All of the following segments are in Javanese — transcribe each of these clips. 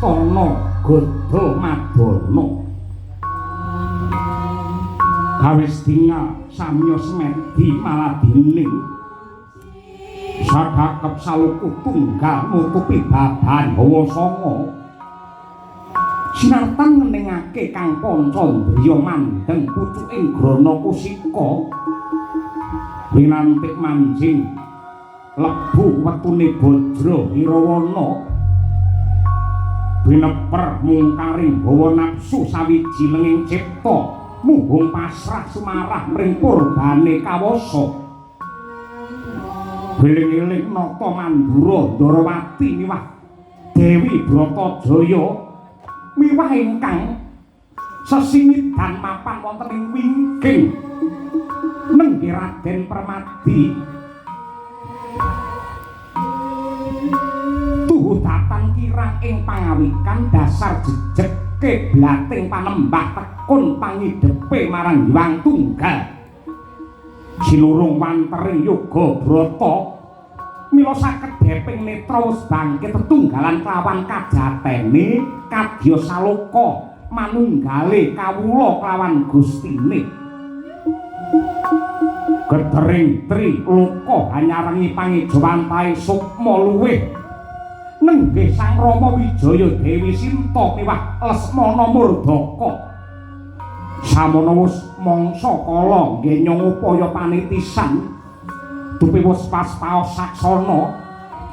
astana Gada Madana. Kawis tingal samya semedi maladining sadakep saluku tunggal nutupi babahan hawa sanga. Sinartan ngeningake kang pancandriya mandheng pucuking grana kusika winantik manjing lebu wetune Bajra Irawana bineper mungkaring hawa nafsu sawiji lenging cipta muhung pasrah sumarah mring purbane kawasa. Eling-eling nata Mandura Ndarawati miwah Dewi Bratajaya miwah ingkang sesingidan mapan wonten ing wingking nenggih Raden Permadi tuhu datan kirang ing pangawikan dasar jejeg keblating panembah tekun pangidepe marang Hyang Tunggal silurung wantering yoga brata mila sakedheping netra wis bangkit tetunggalan kelawan kajatene kadya saloka manunggale kawula kelawan gustine. Gedering tri loka hanyarengi pangejawantahe sukma luwih nenggih Sang Rama Wijaya Dewi Sinta miwah Lesmana Murdaka. Samono wis mangsa kala ngenyong upaya panitisan dupi wis pas paos saksana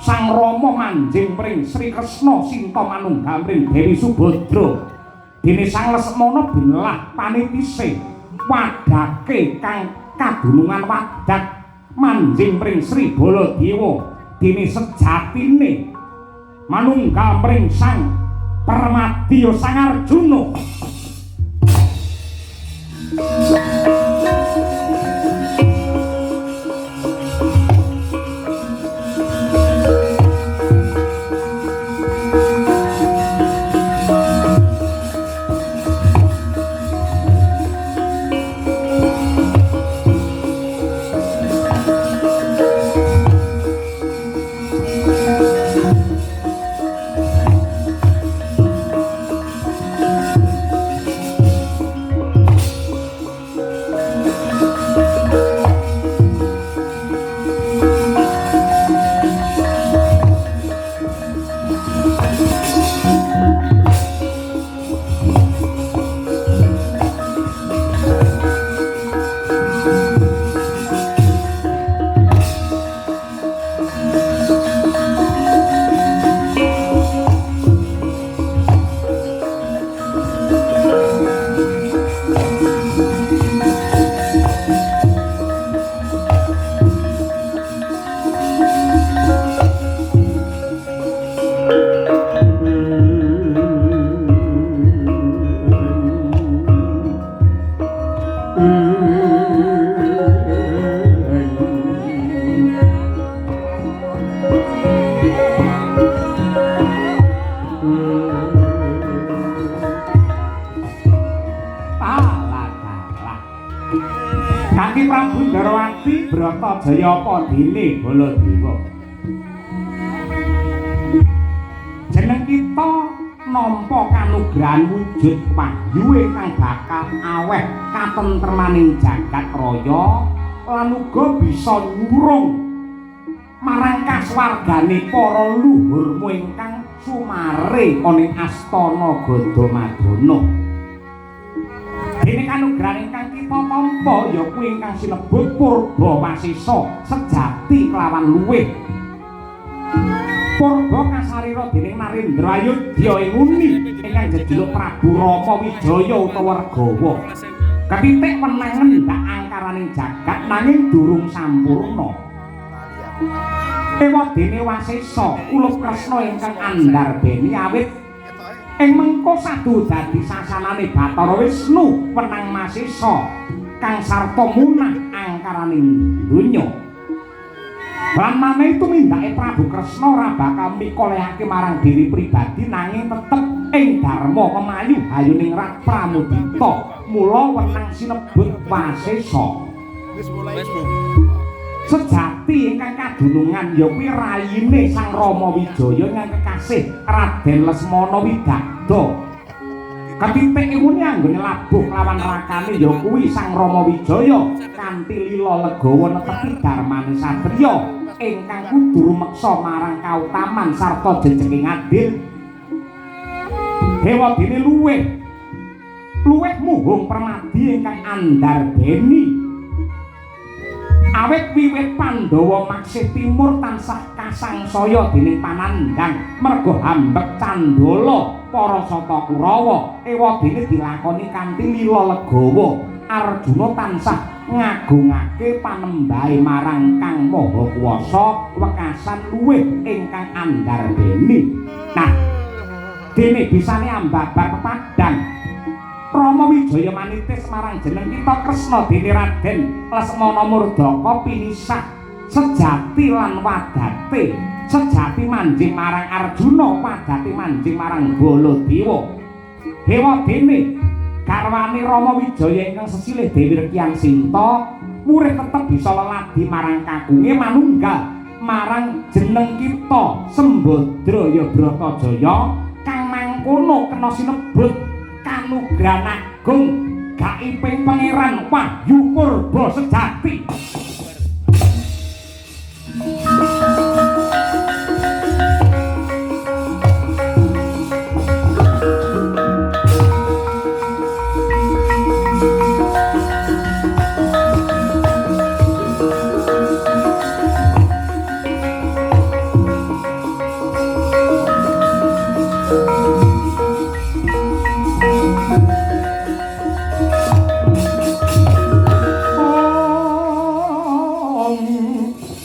Sang Rama manjing mring Sri Kresna Sinta manunggal mring Dewi Subadra. Dene Sang Lesmana binelah panitise wadake kang kadunungan wadat manjing mring Sri Baladewa. Dene sejatine manunggal mring Sang Permadi Sang Arjuna. Kaki Prabu Ndarawati Bratajaya apa dene Baladewa. Jeneng kita nampa kanugrahan wujud wahyu ingkang bakal aweh katentremaning jagat raya lan uga bisa nyurung marang kasuwargane para luhurmu ingkang sumare ana ing astana Gadamadana. Dene kanugrahan ingkang kita tampa ya kuwi ingkang sinebut Purba Wasesa sejati kelawan luwih. Purba kasarira dening Narendra Ayodya ing uni ingkang jejuluk Prabu Rama Wijaya utawa Regawa. Ketitik wenang ngendak angkaraning jagat nanging durung sampurna. Ewadene Wasesa kulup Kresna ingkang andarbeni awit ing mengko sadu dadi sasanane Bathara Wisnu wenang Masesa kang sarta munah angkaraning donya. Lan maneh tumindake Prabu Kresna ora bakal mikolehake marang diri pribadi nanging tetep ing dharma kemayu hayuning rat pramudita. Mula wenang sinebut Wasesa. Sejati ingkang kadunungan ya kuwi rayine Sang Rama Wijaya ingkang kekasih Raden Lesmana Widagda. Ketitik ngene anggone labuh lawan rakane ya kuwi Sang Rama Wijaya kanthi lila legawa netepi darmane satriya ingkang kudu rumeksa marang kautaman sarta jejeging adil. Hewadene luwih luwih muhung permadi ingkang andarbeni. Awit wiwit Pandhawa maksih timur tansah kasangsaya dening panandhang merga hambek candala para sata Kurawa, ewadene dilakoni kanthi lila legawa. Arjuna tansah ngagungake panembahe marang Kang Maha Kuwasa wekasan luwih ingkang andarbeni. Nah, dene bisane ambabar pepadang Rama Wijaya manitis marang jeneng kita Kresna dene Raden Lesmana Murdaka pinisah sejati lan wadate. Sejati manjing marang Arjuna, wadate manjing marang Baladewa. Hewadene garwane Rama Wijaya ingkang sesilih Dewi Rekian Sinta murih tetep bisa leladi marang kakunge manunggal marang jeneng kita Sembadra ya Bratajaya kang mangkono kena sinebut kanugrahan agung gaibing Pangeran Wahyu Purba Sejati.